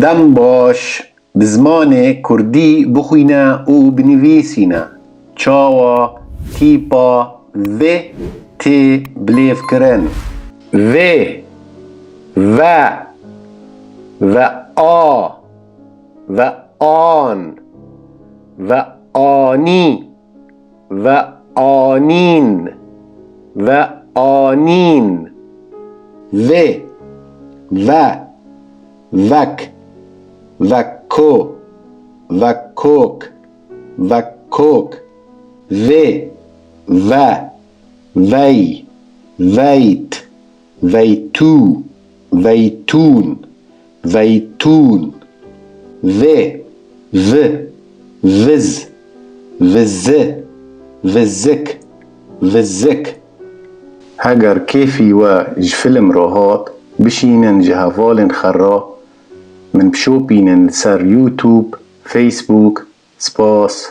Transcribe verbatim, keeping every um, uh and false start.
Dem baş, bi zimanê kurdî bixwîne û binivîsîne. Çawa tîpa V tê bilêvkirin? V, ve, ve a, ve an, ve anî, ve anîn, ve anîn. V, ve, vek, veko, vekok, vekok. V, ve, vey, veyt, veytû, veytûn, veytûn. V, vi, viz, vizi, vizik, vizik. Heger kêfî we ji film re hat, bişînin ji hevalên xwe re min bişopînin li ser YouTube, Facebook. Spas.